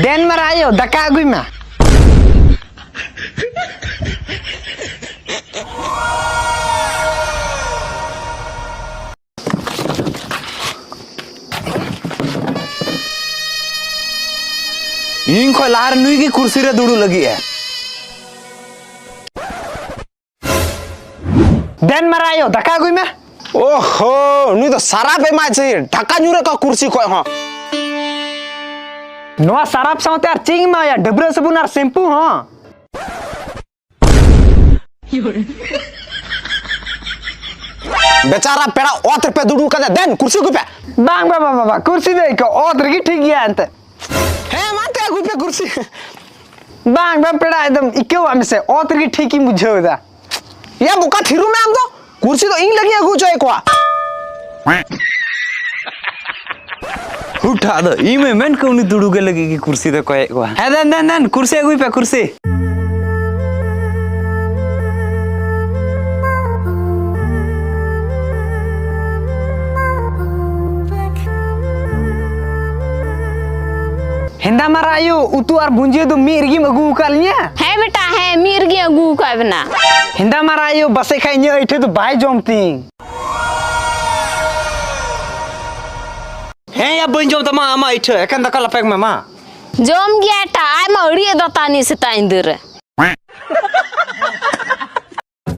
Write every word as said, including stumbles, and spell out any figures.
ᱫᱮᱱ ᱢᱟᱨᱟ ᱟᱭᱳ, ᱫᱟᱠᱟ ᱟᱹᱜᱩᱭ ᱢᱮ᱾ ᱤᱧ ᱠᱷᱚᱡ ᱞᱟᱦᱟᱨᱮ ᱱᱩᱭ ᱜᱮ ᱠᱩᱨᱥᱤ ᱨᱮ ᱫᱩᱲᱩᱵ ᱞᱟᱹᱜᱤᱫ ᱮ᱾ ᱫᱮᱱ ᱢᱟᱨᱟ ᱟᱭᱳ, ᱫᱟᱠᱟ ᱟᱹᱜᱩᱭ ᱢᱮ᱾ ᱳᱦᱳ, ᱱᱩᱭ ᱫᱚ ᱥᱟᱨᱟᱯ ᱮᱢᱟᱭ ᱪᱟᱹᱦᱤ, ᱰᱷᱟᱠᱟ ᱧᱩᱨ ᱟᱠᱟ ᱠᱩᱨᱥᱤ ᱠᱷᱚᱡ ᱦᱚᱸ᱾ ᱱᱚᱣᱟ ᱥᱟᱨᱟᱯ ᱥᱟᱶᱛᱮ ᱟᱨ ᱪᱮᱫ ᱤᱧ ᱮᱢᱟᱭᱟ? ᱰᱟᱹᱵᱽᱨᱟᱹ ᱥᱟᱵᱚᱱ ᱟᱨ ᱥᱮᱢᱯᱩ ᱦᱚᱸ᱾ ᱵᱮᱪᱟᱨᱟ ᱯᱮᱲᱟ ᱚᱛ ᱨᱮᱯᱮ ᱫᱩᱲᱩᱵ ᱠᱟᱫᱮ, ᱫᱮᱱ ᱠᱩᱨᱥᱤ ᱟᱹᱜᱩᱭ ᱯᱮ᱾ ᱵᱟᱝ ᱵᱟᱵᱟ, ᱵᱟᱵᱟ, ᱠᱩᱨᱥᱤ ᱫᱚ ᱤᱠᱟᱹ ᱚᱛ ᱨᱮᱜᱮ ᱴᱷᱤᱠ ᱜᱮᱭᱟ ᱮᱱᱛᱮ᱾ ᱦᱮᱸ, ᱢᱟ ᱛᱮ ᱟᱹᱜᱩᱭ ᱯᱮ ᱠᱩᱨᱥᱤ᱾ ᱵᱟᱝ ᱵᱟᱝ ᱯᱮᱲᱟ, ᱮᱠᱫᱚᱢ ᱤᱠᱟᱹᱣᱟᱜ ᱢᱮᱥᱮ, ᱚᱛ ᱨᱮᱜᱮ ᱴᱷᱤᱠ ᱤᱧ ᱵᱩᱡᱷᱟᱹᱣ ᱮᱫᱟ᱾ ᱭᱟ ᱵᱚᱠᱟ, ᱛᱷᱤᱨᱩ ᱢᱮ ᱟᱢ ᱫᱚ᱾ ᱠᱩᱨᱥᱤ ᱫᱚ ᱤᱧ ᱞᱟᱹᱜᱤᱫ ᱟᱹᱜᱩ ᱦᱚᱪᱚᱭᱮᱫ ᱠᱚᱣᱟ᱾ ᱦᱩᱴ ᱟᱫᱚ ᱤᱧ ᱢᱮ ᱢᱮᱱ ᱠᱚ ᱩᱱᱤ ᱫᱩᱲᱩᱵ ᱜᱮ ᱞᱟᱹᱜᱤᱫ ᱜᱮ ᱠᱩᱨᱥᱤ ᱫᱚ ᱠᱚᱭᱮᱫ ᱠᱚᱣᱟ᱾ ᱦᱮᱸ, ᱫᱮᱱ, ᱫᱮᱱ, ᱫᱮᱱ, ᱠᱩᱨᱥᱤ ᱟᱹᱜᱩᱭ ᱯᱮ, ᱠᱩᱨᱥᱤ᱾ ᱦᱮᱸᱫᱟ ᱢᱟᱨᱟ ᱟᱭᱳ, ᱩᱛᱩ ᱟᱨ ᱵᱷᱩᱸᱡᱤᱭᱟᱹ ᱫᱚ ᱢᱤᱫ ᱨᱮᱜᱮᱢ ᱟᱹᱜᱩ ᱟᱠᱟᱫ ᱞᱤᱧᱟ? ᱦᱮᱸ ᱵᱮᱴᱟ, ᱦᱮᱸ, ᱢᱤᱫ ᱨᱮᱜᱮ ᱟᱹᱜᱩ ᱟᱠᱟᱫ ᱵᱮᱱᱟ᱾ ᱦᱮᱸᱫᱟ ᱢᱟᱨᱟ ᱟᱭᱳ, ᱵᱟᱥᱮ ᱠᱷᱟᱡ ᱤᱧᱟᱹᱜ ᱟᱹᱭᱴᱷᱟᱹ ᱫᱚ ᱵᱟᱭ ᱡᱚᱢ ᱛᱤᱧ᱾ ᱦᱮᱸ ᱭᱟ, ᱵᱟᱹᱧ ᱡᱚᱢ ᱛᱟᱢᱟ ᱟᱢᱟᱜ ᱟᱹᱭᱴᱷᱟᱹ, ᱮᱠᱮᱱ ᱫᱟᱠᱟ ᱞᱟᱯᱮ ᱢᱮ ᱢᱟ᱾ ᱡᱚᱢ ᱜᱮᱭᱟ ᱮᱴᱟ, ᱟᱡ ᱢᱟ ᱟᱹᱲᱤ ᱮᱫᱟ ᱛᱟᱱᱤ ᱥᱮᱛᱟᱜ ᱧᱤᱫᱟᱹ ᱨᱮ᱾